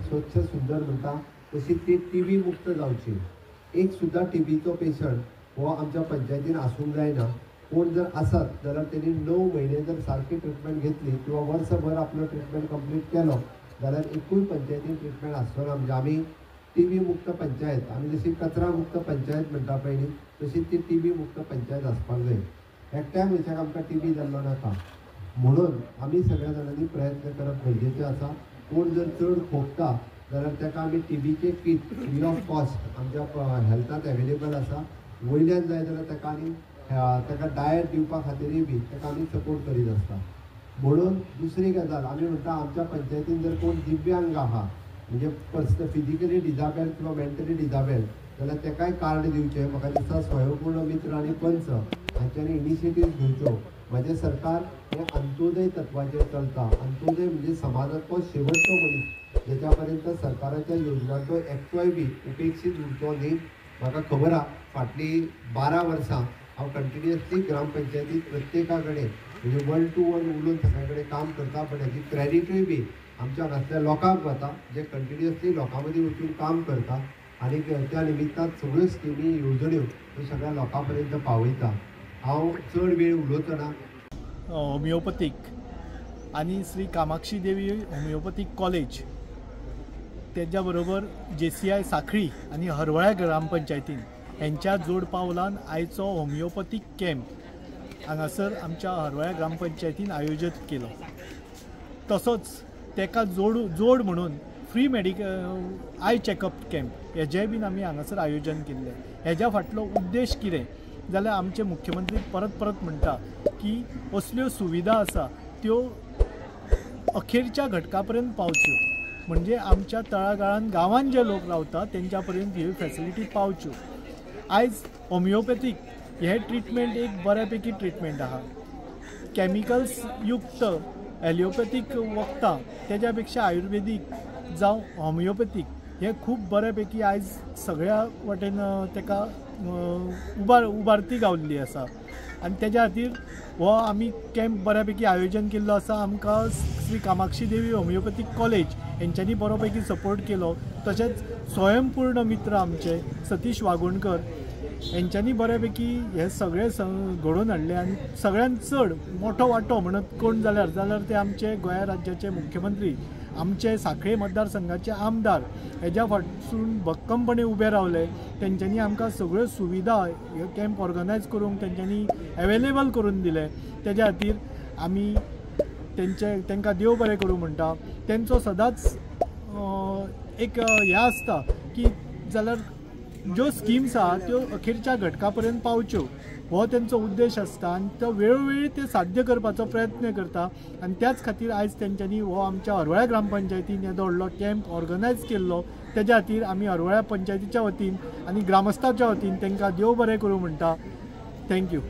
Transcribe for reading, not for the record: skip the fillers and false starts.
स्वच्छ सुंदर म्हणटा तशी ती टीबी मुक्त जावची. एक सुद्दां टीबीचो पेशंट हो आमच्या पंचायतीन आसूंक जायना. कोण जर आसत जाल्यार तेणी 9 म्हयने जर सारकी ट्रिटमेंट घेतली किंवा वर्सभर आपलो ट्रिटमेंट कंप्लीट केलो जाल्यार एकूय पंचायतीन ट्रिटमेंट आसचो ना. म्हणजे आमी टीबी मुक्त पंचायत, आमी जशी कचरा मुक्त पंचायत म्हणटा पळय तशी ती टीबी मुक्त पंचायत आसपाक जाय. एकट्या मनशाक आमकां टीबी जाल्लो नाका, म्हणून आमी सगळ्या जाणांनी प्रयत्न करप गरजेचें आसा. कोण जर चड खोकता जाल्यार ताका आमी टीबीचे कीट फ्री ऑफ कॉस्ट आमच्या हेल्थांत एवेलेबल आसा. वयल्यान जाय जाल्यार ताका आनी ताका डायट दिवपा खातीरूय बी ताका आमी सपोर्ट करीत आसता. म्हणून दुसरी गजाल आमी म्हणटा आमच्या पंचायतीन जर कोण दिव्यांग आहा म्हणजे पर्सन फिजिकली डिजाबेल्ड किंवा मेंटली डिजाबेल्ड जाल्यार ताकाय कार्ड दिवचें. म्हाका दिसता स्वयंपूर्ण मित्र आनी पंच हांच्यांनी इनिशिएटीव घेवच्यो. म्हजें सरकार हें अंत्योदय तत्वाचेर चलता. अंत्योदय म्हणजे समाजांतलो शेवटचो मनीस जेच्या पर्यंत सरकाराच्या योजनांचो एकटोय बी उपेक्षीत उरचो न्ही. म्हाका खबर आहा फाटलीं 12 वर्सां हांव कंटिन्युअसली ग्रामपंचायतीत प्रत्येका कडेन म्हणजे 1 to 1 उलोवन सगळ्या कडेन काम करता. पण हेजी क्रेडिटूय बी आमच्या हांगासल्या लोकांक वता जे कंटिन्युअसली लोकां मदीं वचून काम करता आनी त्या निमित्तान सगळ्यो स्किमी येवजण्यो ह्यो सगळ्या लोकां पर्यंत पावयता. हांव चड वेळ उलोवचो ना. होमिओपॅथीक आनी श्री कामाक्षी देवी होमिओपॅथीक कॉलेज तेज्या बरोबर JCI Sanquelim आनी हरवळ्या ग्रामपंचायतीन हेंच्या जोड पावलान आयचो होमिओपॅथीक कॅम्प हांगासर आमच्या हरवळ्या ग्रामपंचायतीन आयोजीत केलो. तसोच तेका जोड म्हणून free medical eye checkup camp हेजेंय बीन आमी हांगासर आयोजन केल्लें. हेज्या फाटलो उद्देश कितें जाल्यार आमचे मुख्यमंत्री परत परत म्हणटा की असल्यो सुविधा आसा त्यो अखेरच्या घटका पर्यंत पावच्यो, म्हणजे आमच्या तळागाळान गांवांत जे लोक रावता तेंच्या पर्यंत ह्यो फॅसिलिटी पावच्यो. आयज होमिओपॅथीक हे ट्रिटमेंट एक बऱ्यापैकी ट्रिटमेंट आहा. कॅमिकल्स युक्त एलिओपॅथीक वखदां तेज्या पेक्षा आयुर्वेदीक जावं होमिओपॅथीक हे खूब बऱ्यापैकी आयज सगळ्या वटेन तेका उबारती गावल्ली आसा आनी तेज्या खातीर हो आमी कॅम्प बऱ्यापैकी आयोजन केल्लो आसा. आमकां श्री कामाक्षी देवी होमिओपॅथीक कॉलेज हेंच्यांनी बरोपैकी सपोर्ट केलो. तशेंच स्वयंपूर्ण मित्र आमचे सतीश वागोणकर हेंच्यांनी बऱ्यापैकी हे सगळे घडोवन हाडले आनी सगळ्यांत चड मोठो वांटो म्हणत कोण जाल्यार जाल्यार ते आमचे गोंया राज्याचे मुख्यमंत्री, आमचे सांखळे मतदारसंघाचे आमदार हेज्या फाटसून भक्कमपणे उबे रावले. तेंच्यांनी आमकां सगळ्यो सुविधा हे कॅम्प ऑर्गनायज करूंक तेंच्यांनी एवेलेबल करून दिले. तेज्या खातीर आमी तेंकां देव बरें करूं म्हणटा. तेंचो सदांच एक हें आसता की जाल्यार ज्यो स्किम्स आहा त्यो अखेरच्या घटका पर्यंत पावच्यो हो तेंचो उद्देश आसता आनी तो वेळोवेळी ते साध्य करपाचो प्रयत्न करता. आनी त्याच खातीर आयज तेंच्यांनी हो आमच्या हरवळ्या ग्रामपंचायतीन येदो व्हडलो कॅम्प ऑर्गनायज केल्लो. तेज्या खातीर आमी हरवळ्या पंचायतीच्या वतीन आनी ग्रामस्थाच्या वतीन तेंकां देव बरें करूं म्हणटा. Thank you.